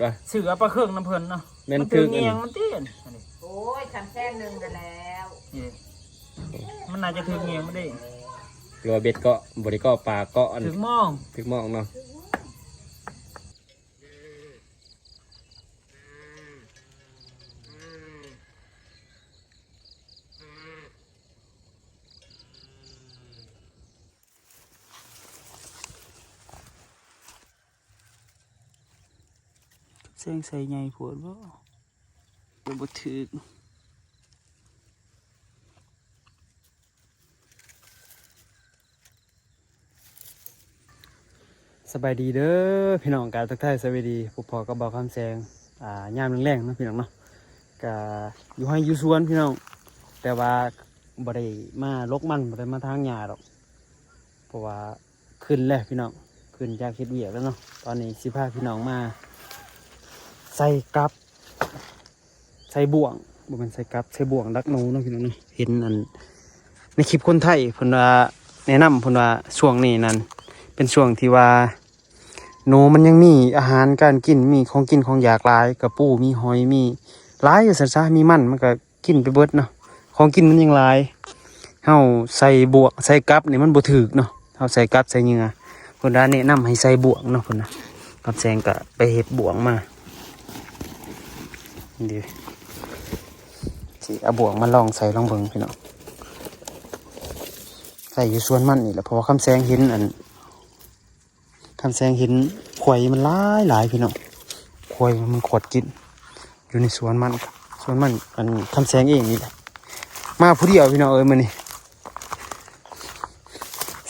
ວ່າ ຊື້ເອົາປາເຄິ່ງນຳເພິ່ນເນາະ. ແມ່ນ ມັນຖືກງຽງມັນຕິ ອັນນີ້. ໂອ້ຍ ສາມແສນໜຶ່ງຫັ້ນແລ້ວ. ນີ້ ມັນໜ້າຈະຖືກງຽງມັນເດ້ ຫຼືວ່າເບັດເກາະ ບໍ່ໄດ້ເກາະປາ ເກາະອັນ ຖືກມອງ ຖືກມອງເນາະ. ແສງໃສ່ໃຫຍ່ໂພດບໍ່ ບໍ່ຖືກ. ສະບາຍດີເດີພີ່ນ້ອງ ກະທັກທາຍສະບາຍດີ ພົບພໍ້ກັບບ່າວຄຳແສງ ອ່າ ຍາມແລງໆເນາະພີ່ນ້ອງເນາະ. ກະຢູ່ໄຮ່ຢູ່ສວນພີ່ນ້ອງ ແຕ່ວ່າບໍ່ໄດ້ມາລົກມັນ ບໍ່ໄດ້ມາຖາງຫຍ້າດອກ ເພາະວ່າຄືນແລ້ວພີ່ນ້ອງ ຄືນຈາກເຮັດວຽກແລ້ວເນາະ. ຕອນນີ້ຊິພາພີ່ນ້ອງມາໃສ່ກັບ ໃສ່ບ່ວງ ບໍ່ແມ່ນໃສ່ກັບ ໃສ່ບ່ວງດັກໜູເນາະພີ່ນ້ອງເນາະ. ເຫັນອັນໃນຄລິບຄົນໄທເພິ່ນວ່າ ແນະນຳເພິ່ນວ່າຊ່ວງນີ້ນັ້ນເປັນຊ່ວງທີ່ວ່າໜູມັນຍັງມີອາຫານການກິນ ມີຂອງກິນຂອງຢາກຫຼາຍ ກະປູ ມີຫອຍ ມີຫຼາຍວ່າຊັ້ນຊະ ມີມັນ ມັນກະກິນໄປເບິດເນາະ ຂອງກິນມັນຍັງຫຼາຍ. ເຮົາໃສ່ບ່ວງ ໃສ່ກັບນີ້ມັນບໍ່ຖືກເນາະ ເຮົາໃສ່ກັບໃສ່ເຫຍື່ອ ເພິ່ນວ່າແນະນຳໃຫ້ໃສ່ບ່ວງເນາະ ເພິ່ນນະ. ຄຳແສງກະໄປເຮັດບ່ວງມາ ນີ້ ຊິເອົາບ່ວງມາລອງໃສ່ລອງເບິ່ງພີ່ນ້ອງ. ໃສ່ຢູ່ສວນມັນນີ້ແຫຼະ ເພາະວ່າຄຳແສງເຫັນອັນ ຄຳແສງເຫັນຂວາຍມັນຫຼາຍໆ ພີ່ນ້ອງ ຂວາຍມັນຂວດກິນຢູ່ໃນສວນມັນ ສວນມັນ ອັນ ຄຳແສງເອງນີ້ແຫຼະ. ມາຜູ້ດຽວພີ່ນ້ອງເອີຍ ມື້ນີ້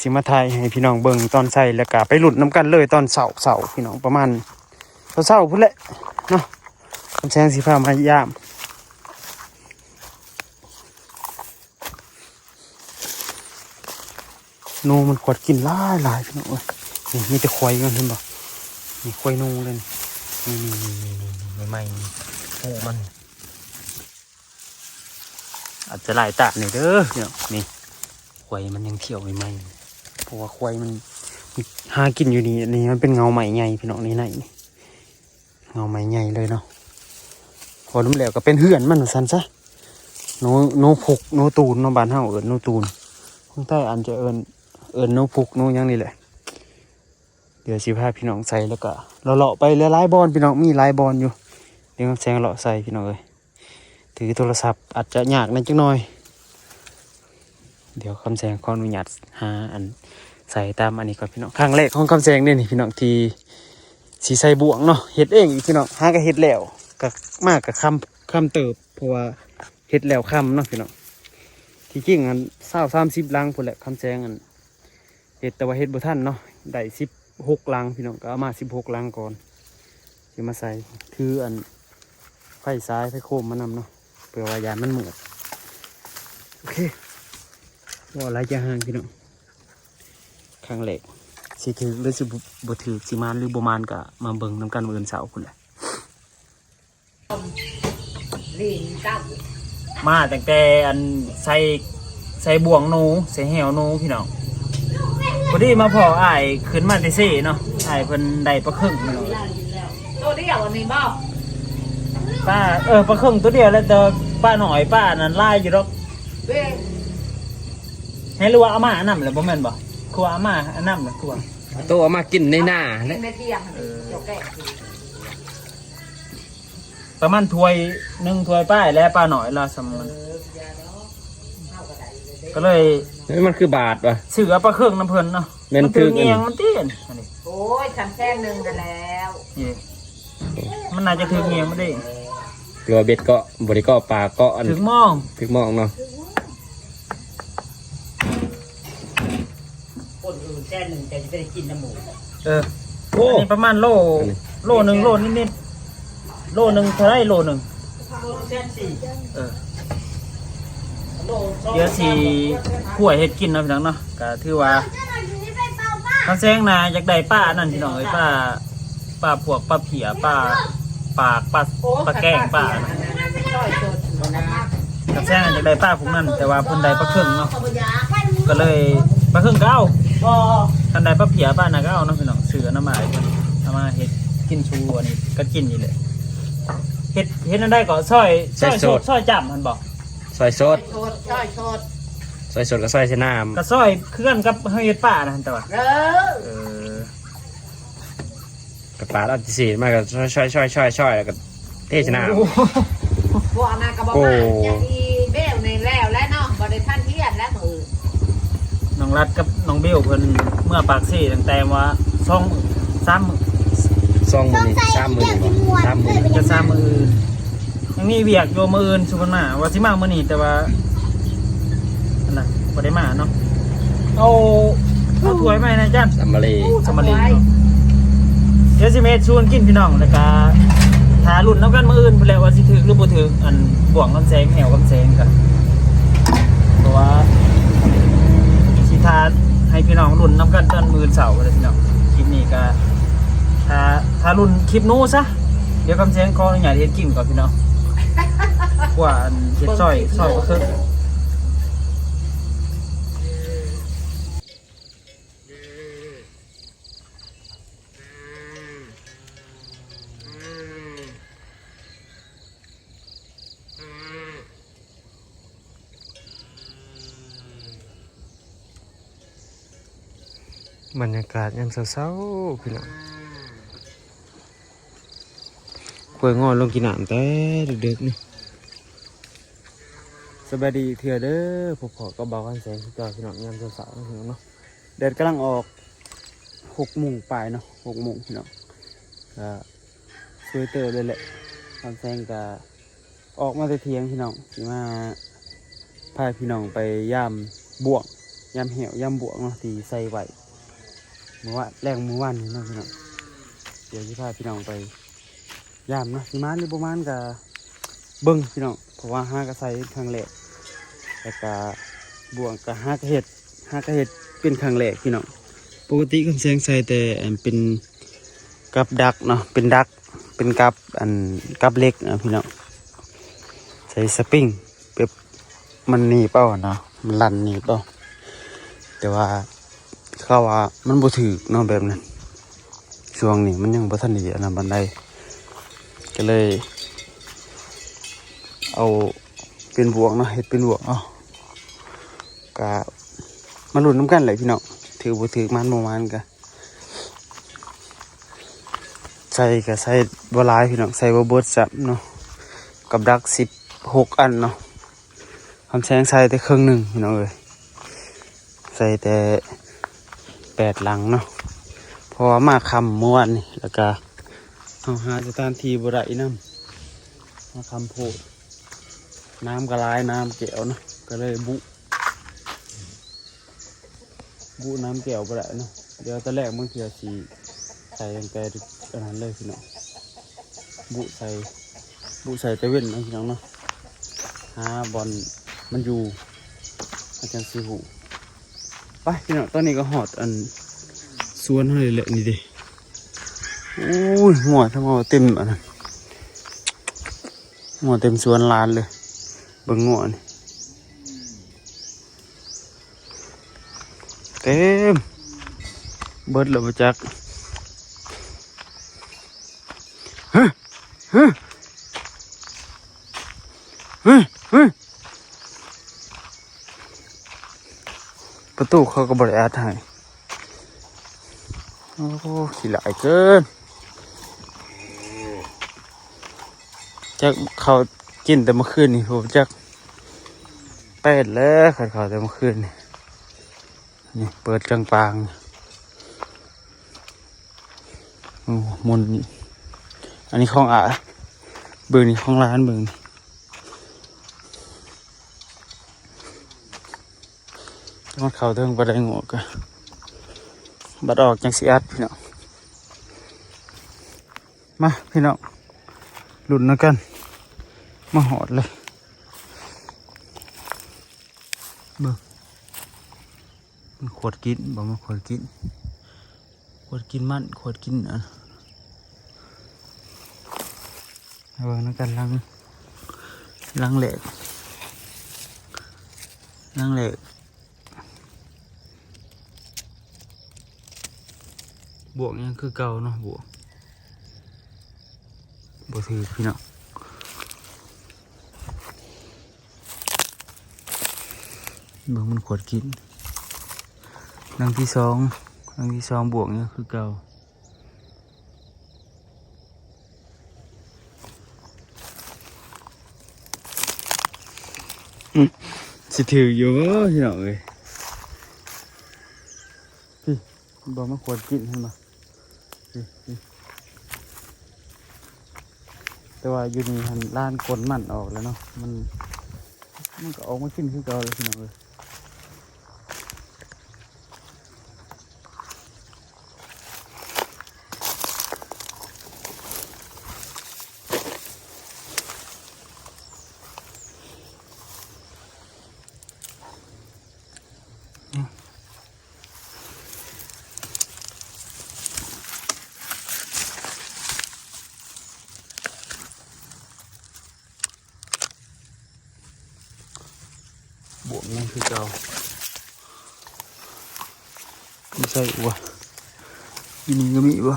ຊິມາຖ່າຍໃຫ້ພີ່ນ້ອງເບິ່ງຕອນໃສ່ ແລ້ວກະໄປລຸ້ນນຳກັນເລີຍຕອນເຊົ້າໆ ພີ່ນ້ອງ ປະມານເຊົ້າໆພຸ້ນແຫຼະເນາະ. ຄຳແສງຊິພາມາຢາມ ໜູມັນຂວດກິນຫຼາຍໆ ພີ່ນ້ອງເອີຍ. ນີ້ມີແຕ່ຂວາຍມັນ ເຫັນບໍ່ ນີ້ຂວາຍໜູເລີຍ ນີ້ ນີ້ ນີ້ ນີ້ ນີ້ ໃໝ່ໆ ນີ້ ໂອ້ ມັນ ອາດຈະຫຼາຍຕາໜ້ອຍເດີພີ່ນ້ອງ. ນີ້ ຂວາຍມັນຍັງທ່ຽວໃໝ່ໆ ເພາະວ່າຂວາຍມັນຫາກິນຢູ່ນີ້ ນີ້ມັນເປັນເຫງົາໄມ້ໃຫຍ່ພີ່ນ້ອງ ໃນໃນນີ້ ເຫງົາໄມ້ໃຫຍ່ເລີຍເນາະ. ພໍລວມແລ້ວກໍເປັນເຮືອນມັນວ່າຊັ້ນຊະ ໜູ ໜູພຸກ ໜູຕູນເນາະ ບ້ານເຮົາເອີ້ນໜູຕູນ ທາງໃຕ້ອາດຈະເອີ້ນ ເອີ້ນໜູພຸກ ໜູຫຍັງນີ້ແຫຼະ. ດຽວຊິພາພີ່ນ້ອງໃສ່ ແລ້ວກໍເລາະໆໄປຫຼາຍໆບ່ອນ ພີ່ນ້ອງ ມີຫຼາຍບ່ອນຢູ່. ດຽວຄຳແສງເລາະໃສ່ ພີ່ນ້ອງເອີຍ ຖືໂທລະສັບອາດຈະຍາກແດ່ຈັກໜ້ອຍ. ດຽວຄຳແສງຂໍອະນຸຍາດຫາອັນໃສ່ຕາມອັນນີ້ກ່ອນ ພີ່ນ້ອງ. ຄັ້ງແລກຂອງຄຳແສງເດ້ນີ້ ພີ່ນ້ອງ ທີ່ຊິໃສ່ບ່ວງເນາະ ເຮັດເອງອີກ ພີ່ນ້ອງ. ຫາກໍເຮັດແລ້ວ ກໍມາກໍຄ່ຳ ຄ່ຳເຕີບ ເພາະວ່າເຮັດແລ້ວຄ່ຳເນາະ ພີ່ນ້ອງ. ທີ່ຈິງອັນ ຊາວສາມສິບຫຼັງພຸ້ນແຫຼະ ຄຳແສງອັນ ເຮັດ ແຕ່ວ່າເຮັດບໍ່ທັນເນາະ ໄດ້ສິບຫົກຫຼັງ ພີ່ນ້ອງ ກໍເອົາມາສິບຫົກຫຼັງກ່ອນ ຊິມາໃສ່ ຖືອັນໄຟສາຍໄຟໂຄມມານຳເນາະ ເພື່ອວ່າຢ້ານມັນມືດ. ໂອເຄ ເວົ້າຫຼາຍຈາຫາງ ພີ່ນ້ອງ ຄັ້ງແລກ ຊິຖືກ ຫຼື ຊິບໍ່ ບໍ່ຖືກ ຊິໝານ ຫຼື ບໍ່ໝານ ກໍມາເບິ່ງນຳກັນມື້ອື່ນເຊົ້າພຸ້ນແຫຼະ. ມາຕັ້ງແຕ່ອັນໃສ່ ໃສ່ບ່ວງໜູ ໃສ່ແຫ້ວໜູ ພີ່ນ້ອງ. ພໍດີມາພໍ້ອ້າຍຂຶ້ນມາແຕ່ເຊເນາະ ອ້າຍເພິ່ນໄດ້ປາເຄິ່ງ ພີ່ນ້ອງ. ໂຕດຽວອັນນີ້ບໍ່? ປາ ເອີ ປາເຄິ່ງໂຕດຽວແຫຼະ ແຕ່ປານ້ອຍ ປາອັນນັ້ນຫຼາຍຢູ່ດອກ. ເອີ ໃຫ້ ຫຼືວ່າເອົາມາອັນນັ້ນແຫຼະ ບໍ່ແມ່ນບໍ່? ຄືວ່າເອົາມາອັນນັ້ນແຫຼະ ຄືວ່າ ໂຕເອົາມາກິນໃນນາແຫຼະ ໃນທຽງ ເອີ ເຈົ້າແກະ ປະມານຖ້ວຍໜຶ່ງ ຖ້ວຍປາຍແຫຼະ ປານ້ອຍລະສ່ຳນັ້ນ. ກໍເລີຍ ເອີຍ ມັນຄືບາດວະ ຊື້ເອົາປາເຄິ່ງນຳເພິ່ນເນາະ. ແມ່ນ ມັນຖືກງຽງມັນຕິ ອັນນີ້. ໂອ້ຍ ສາມແສນໜຶ່ງຫັ້ນແລ້ວ. ນີ້ ມັນໜ້າຈະຖືກງຽງມັນເດ້ ຫຼືວ່າເບັດເກາະ ບໍ່ໄດ້ເກາະປາ ເກາະອັນ ຖືກມອງ ຖືກມອງເນາະ. ຄົນອື່ນແສນໜຶ່ງ ແຕ່ຈະໄດ້ກິນນຳໝູ່. ເອີ ໂອ້ ອັນນີ້ປະມານໂລ ອັນນີ້ ໂລໜຶ່ງ ໂລນິດໆ ໂລໜຶ່ງເທົ່າໃດ ໂລໜຶ່ງ? ໂລໜຶ່ງແສນສີ່. ເອີ ດຽວຊິຂົ້ວເຮັດກິນເນາະ ພີ່ນ້ອງເນາະ. ກະຖືວ່າຄຳແສງນະຢາກໄດ້ປາອັນນັ້ນ ພີ່ນ້ອງເອີຍ ປາ ປາພວກ ປາເພຍ ປາປາກ ປາ ປາແກ້ງ ປາອັນນັ້ນ. ຄຳແສງຢາກໄດ້ປາພວກນັ້ນ ແຕ່ວ່າເພິ່ນໄດ້ປາເຄິ່ງເນາະ ກໍເລີຍ ປາເຄິ່ງກໍເອົາ ຄັນໄດ້ປາເພຍ ປານະກໍເອົາເນາະ ພີ່ນ້ອງ. ຊື້ນຳອ້າຍເພິ່ນເອົາມາເຮັດ ກິນຊູອັນນີ້ກໍກິນນີ້ແຫຼະ. ເຮັດ ເຮັດແນວໃດກໍ ຊອຍ ຊອຍສົດ ຊອຍສົດ ຊອຍຈ້ຳຫັ້ນບໍ່? ຊອຍສົດ ຊອຍສົດ ຊອຍສົດ ຊອຍສົດກໍຊອຍໃສ່ນ້ຳ ກໍຊອຍຄືກັນກັບເຮົາເຮັດປານັ້ນ ແຕ່ວ່າ ເອີ ເອີ ກໍປາດເອົາຊີ້ນມາກໍຊອຍໆໆໆ ແລ້ວກໍເທໃສ່ນ້ຳ. ໂອ້ ບໍ່ ອັນນັ້ນກໍບໍ່ ໂອ້ ມາ ຈະອີເບວນີ້ແລ້ວແຫຼະເນາະ ບໍ່ໄດ້ພັນທຽນແລ້ວມື້ອື່ນ. ນ້ອງລັດກັບນ້ອງເບວເພິ່ນເມືອປາກເຊຕັ້ງແຕ່ວ່າສອງມື້ ສາມມື້ ສອງມື້ນີ້ ສາມມື້ນີ້ບໍ່ ສາມມື້ນີ້ ຈະສາມມື້ອື່ນ. ຍັງມີວຽກຢູ່ມື້ອື່ນສຸເພິ່ນມາ ວ່າຊິມາມື້ນີ້ ແຕ່ວ່າ ອັນນັ້ນ ບໍ່ໄດ້ມາເນາະ. ເອົາ ເອົາຖ້ວຍມາໃຫ້ນາຈັນ ສຳມະເລ ສຳມະເລເນາະ. ດຽວຊິມາເຮັດສູ່ກັນກິນພີ່ນ້ອງ ແລ້ວກະຖ້າລຸ້ນນຳກັນມື້ອື່ນພຸ້ນແຫຼະ ວ່າຊິຖືກຫຼືບໍ່ຖືກ ອັນບ່ວງຄຳແສງ ແຫ້ວຄຳແສງກະ ເພາະວ່າຊິຖ້າໃຫ້ພີ່ນ້ອງລຸ້ນນຳກັນຕອນມື້ອື່ນເຊົ້າເດີພີ່ນ້ອງ. ຄລິບນີ້ກະຖ້າ ຖ້າລຸ້ນຄລິບໜູຊະ. ດຽວຄຳແສງຂໍອະນຸຍາດເຮັດກິນກ່ອນພີ່ນ້ອງ ກວ່າອັນເຮັດຊອຍ ຊອຍບໍ່ຄື. ບັນຍາກາດຍາມເຊົ້າໆ ພີ່ນ້ອງ ຂ້ອຍງໍລົງກິນນ້ຳແຕ່ເດິກໆນີ້. ສະບາຍດີເທື່ອເດີ ພົບພໍ້ກັບບ່າວຄຳແສງຄືເກົ່າພີ່ນ້ອງ ຍາມເຊົ້າໆ ພີ່ນ້ອງເນາະ. ແດດກຳລັງອອກ ຫົກໂມງປາຍເນາະ ຫົກໂມງພີ່ນ້ອງ ກະສວຍເຕີບເລີຍແຫຼະ. ຄຳແສງກະອອກມາແຕ່ທ່ຽງພີ່ນ້ອງ ຊິມາພາພີ່ນ້ອງໄປຢາມບ່ວງ ຢາມແຫ້ວ ຢາມບ່ວງເນາະ ທີ່ໃສ່ໄວ້ມື້ວານ ແລງມື້ວານນີ້ເນາະພີ່ນ້ອງ. ດຽວຊິພາພີ່ນ້ອງໄປ ຢາມເນາະ ຊິມານຫຼືບໍ່ມານກະເບິ່ງພີ່ນ້ອງ ເພາະວ່າຫາກະໃສ່ເປັນຄັ້ງແລກ ແລ້ວກະບ່ວງກະຫາກະເຮັດ ຫາກະເຮັດເປັນຄັ້ງແລກພີ່ນ້ອງ. ປົກກະຕິຄຳແສງໃສ່ແຕ່ອັນເປັນກັບດັກເນາະ ເປັນດັກ ເປັນກັບ ອັນ ກັບເຫຼັກນະພີ່ນ້ອງ ໃສ່ສະປຣິງ ແບບມັນໜີບເອົານະ ມັນລັນໜີບເອົາ ແຕ່ວ່າເຂົາວ່າມັນບໍ່ຖືກເນາະ ແບບນັ້ນ. ຊ່ວງນີ້ມັນຍັງບໍ່ທັນໄດ້ອັນນັ້ນປານໃດ ກໍເລີຍເອົາເປັນບ່ວງເນາະ ເຮັດເປັນບ່ວງເອົາ. ກະມາລຸ້ນນຳກັນແຫຼະພີ່ນ້ອງ ຖືກບໍ່ຖືກ ມານບໍ່ມານກະ ໃສ່ກະໃສ່ບໍ່ຫຼາຍພີ່ນ້ອງ ໃສ່ບໍ່ເບິດຊ້ຳເນາະ. ກັບດັກສິບຫົກອັນເນາະ ຄຳແສງໃສ່ແຕ່ເຄິ່ງໜຶ່ງພີ່ນ້ອງເອີຍ ໃສ່ແຕ່ແປດຫຼັງເນາະ ເພາະວ່າມາຄ່ຳມື້ວານນີ້ ແລ້ວກະເຮົາຫາສະຖານທີ່ບໍ່ໄດ້ນຳ ມາຄ່ຳໂພດ ນ້ຳກະຫຼາຍ ນ້ຳແກ້ວເນາະ ກະເລີຍບຸ ບຸນ້ຳແກ້ວບໍ່ໄດ້ເນາະ. ດຽວຕອນແລກບາງເທື່ອຊິໃສ່ຕັ້ງແຕ່ອັນນັ້ນເລີຍພີ່ນ້ອງ ບຸໃສ່ ບຸໃສ່ແຕ່ເວັນເນາະພີ່ນ້ອງເນາະ ຫາບ່ອນມັນຢູ່ ເຮົາຈັ່ງຊິຮູ້. ໄປພີ່ນ້ອງ ຕອນນີ້ກໍຮອດອັນສວນເຮົາແລ້ວແຫຼະ ນີ້ເດ້. ໂອ້ຍ ງົວທັງເອົາເຕັມອັນນັ້ນ ງົວເຕັມສວນຫຼານເລີຍ ເບິ່ງງົວນີ້ ເຕັມ ເບິດແລ້ວບໍ່ຈັກ. ປະຕູເຂົາກໍບໍ່ໄດ້ອັດໃຫ້. ໂອ້ ຂີ້ຫຼາຍເກີນ ຈັກເຂົາກິນແຕ່ມື້ຄືນນີ້ ບໍ່ຈັກ ແປດແລ້ວ ຄັນເຂົາແຕ່ມື້ຄືນນີ້. ນີ້ເປີດກາງປາງ. ໂອ້ ໝົນນີ້ ອັນນີ້ຂອງອາ ເບິ່ງນີ້ຂອງຫຼານ ເບິ່ງນີ້ ມັນເຂົ້າເທິງປານໃດ ງົວກະ ບັດອອກຈັ່ງຊິອັດພີ່ນ້ອງ. ມາພີ່ນ້ອງ ລຸ້ນນຳກັນ ມາຮອດເລີຍ ເບິ່ງ ມັນຂວດກິນບໍ່ ມັນຂວດກິນ ຂວດກິນມັນ ຂວດກິນອັນ ເບິ່ງນຳກັນ ຫຼັງ ຫຼັງແລກ ຫຼັງແລກ ບວກຍັງຄືເກົ່າເນາະ ບວກ ບໍ່ຖືກພີ່ນ້ອງ. ເບິ່ງມັນຂວດກິນ. ຫຼັງທີສອງ ຫຼັງທີສອງບວກຍັງຄືເກົ່າ. ອືມ ຊິຖືກຢູ່ບໍ່ພີ່ນ້ອງເອີຍ? ນີ້ ບໍ່ມາຂວດກິນ ເຫັນບໍ່? ນີ້ ນີ້ ແຕ່ວ່າຢູ່ນີ້ຫັ້ນ ລ້ານກົ້ນມັນອອກແລ້ວເນາະ ມັນ ມັນກໍອອກມາກິນຄືເກົ່າແຫຼະພີ່ນ້ອງເອີຍ. ບວກຍັງຄືເກົ່າ. ມີໃສ່ບໍ່? ຢູ່ນີ້ກໍມີບໍ່?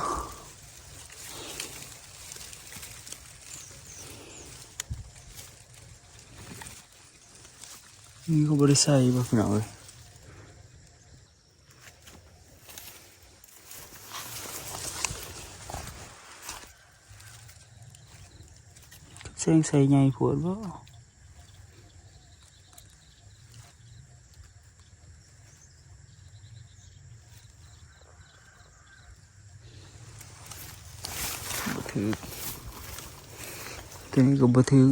ນີ້ກໍບໍ່ໄດ້ໃສ່ບໍ່ພີ່ນ້ອງເອີຍ? ແສງໃສ່ໃຫຍ່ໂພດບໍ່? ບໍ່ຖືກ ຕົວນີ້ກໍບໍ່ຖືກ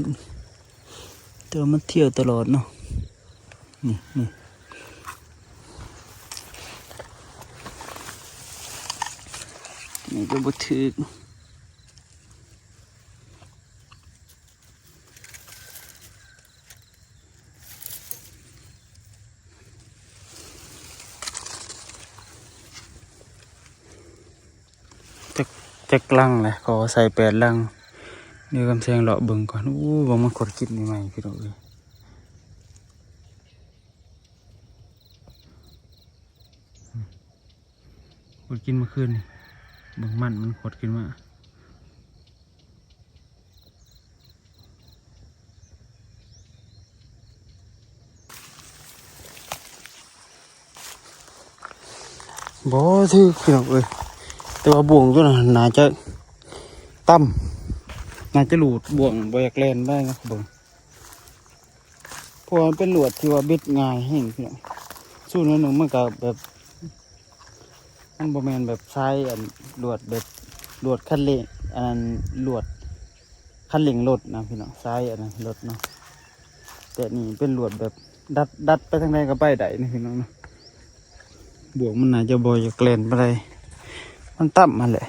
ແຕ່ວ່າມັນທ່ຽວຕະຫຼອດເນາະ. ນີ້ ນີ້ ນີ້ກໍບໍ່ຖືກ. ຈັກ ຈັກລັງແຫຼະ ຂໍໃສ່ແປດລັງ. ດຽວກຳແສງເລາະເບິ່ງກ່ອນ. ໂອ້ ເບິ່ງມັນຂວດກິນໃໝ່ໆ ພີ່ນ້ອງເອີຍ. ຂວດກິນເມື່ອຄືນນີ້ ເບິ່ງມັນ ມັນຂວດຂຶ້ນມາ. ບໍ່ຖືກພີ່ນ້ອງເອີຍ ແຕ່ວ່າບ່ວງຕົວນັ້ນໜ້າຈະຕ່ຳ ໜ້າຈະຫຼູດ ບ່ວງບໍ່ຢາກແລ່ນໄດ້ນະ ເບິ່ງ ເພາະວ່າມັນເປັນລວດທີ່ວ່າເບັດງ່າຍແຮງພີ່ນ້ອງ. ຊູ້ໜ້ອຍໜຶ່ງມັນກໍແບບ ມັນບໍ່ແມ່ນແບບສາຍອັນລວດແບບລວດຄັນເລັ່ງ ອັນນັ້ນລວດຄັນເລັ່ງລົດນະພີ່ນ້ອງ ສາຍອັນນັ້ນລົດເນາະ. ແຕ່ນີ້ເປັນລວດແບບດັດ ດັດໄປທາງໃດກໍໄປໄດ້ນະພີ່ນ້ອງເນາະ. ບ່ວງມັນໜ້າຈະບໍ່ຢາກແລ່ນປານໃດ ມັນຕ່ຳຫັ້ນແຫຼະ.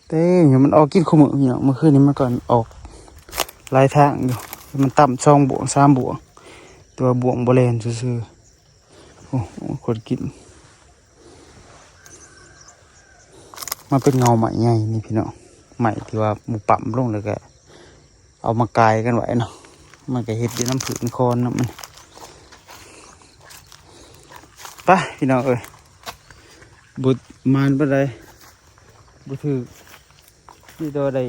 ເອີ ມັນອອກກິນຄູ່ມື້ພີ່ນ້ອງ. ເມື່ອຄືນນີ້ມັນກໍອອກຫຼາຍທາງຢູ່ ມັນຕ່ຳສອງບ່ວງສາມບ່ວງ ແຕ່ວ່າບ່ວງບໍ່ແລ່ນຊື່ໆ. ໂອ້ ຄົນກິນ ມາເປັນເງົາໄມ້ໃຫຍ່ນີ້ພີ່ນ້ອງ ໄມ້ທີ່ວ່າໝູ່ປ້ຳລົງ ແລ້ວກໍເອົາມາກາຍກັນໄວ້ເນາະ ມັນກໍເຮັດຢູ່ນຳພືນຄອນນຳມັນ. ໄປພີ່ນ້ອງເອີຍ ບໍ່ໝານປານໃດ ບໍ່ຖືກ ມີແຕ່ວ່າໄດ້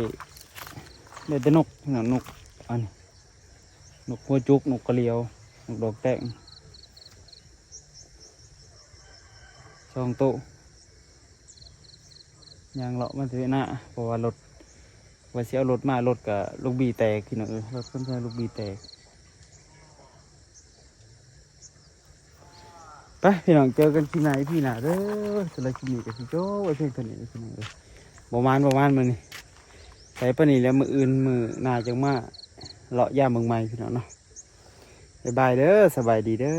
ໄດ້ແຕ່ນົກພີ່ນ້ອງ ນົກ ອັນນີ້ ນົກຫົວຈຸກ ນົກກະຫຼຽວ ນົກດອກແຕງ ສອງໂຕ. ຍ່າງເລາະມາແຕ່ນາ ເພາະວ່າລົດ ວ່າຊິເອົາລົດມາ ລົດກະລູກບີແຕກພີ່ນ້ອງເອີຍ ລົດເພິ່ນໃສ່ລູກບີແຕກ. ໄປພີ່ນ້ອງ ເຈີກັນຄລິບໜ້າ ອີພີ ໜ້າເດີ. ສຳລັບຄລິບນີ້ກໍຊິຈົບໄວ້ພຽງເທົ່ານີ້ພີ່ນ້ອງເອີຍ. ບໍ່ໝານ ບໍ່ໝານມື້ນີ້ ໄດ້ປານນີ້ແຫຼະ ມື້ອື່ນມື້ໜ້າຈັ່ງມາເລາະຢາມເບິ່ງໃໝ່ພີ່ນ້ອງເນາະ. ບາຍບາຍເດີ ສະບາຍດີເດີ.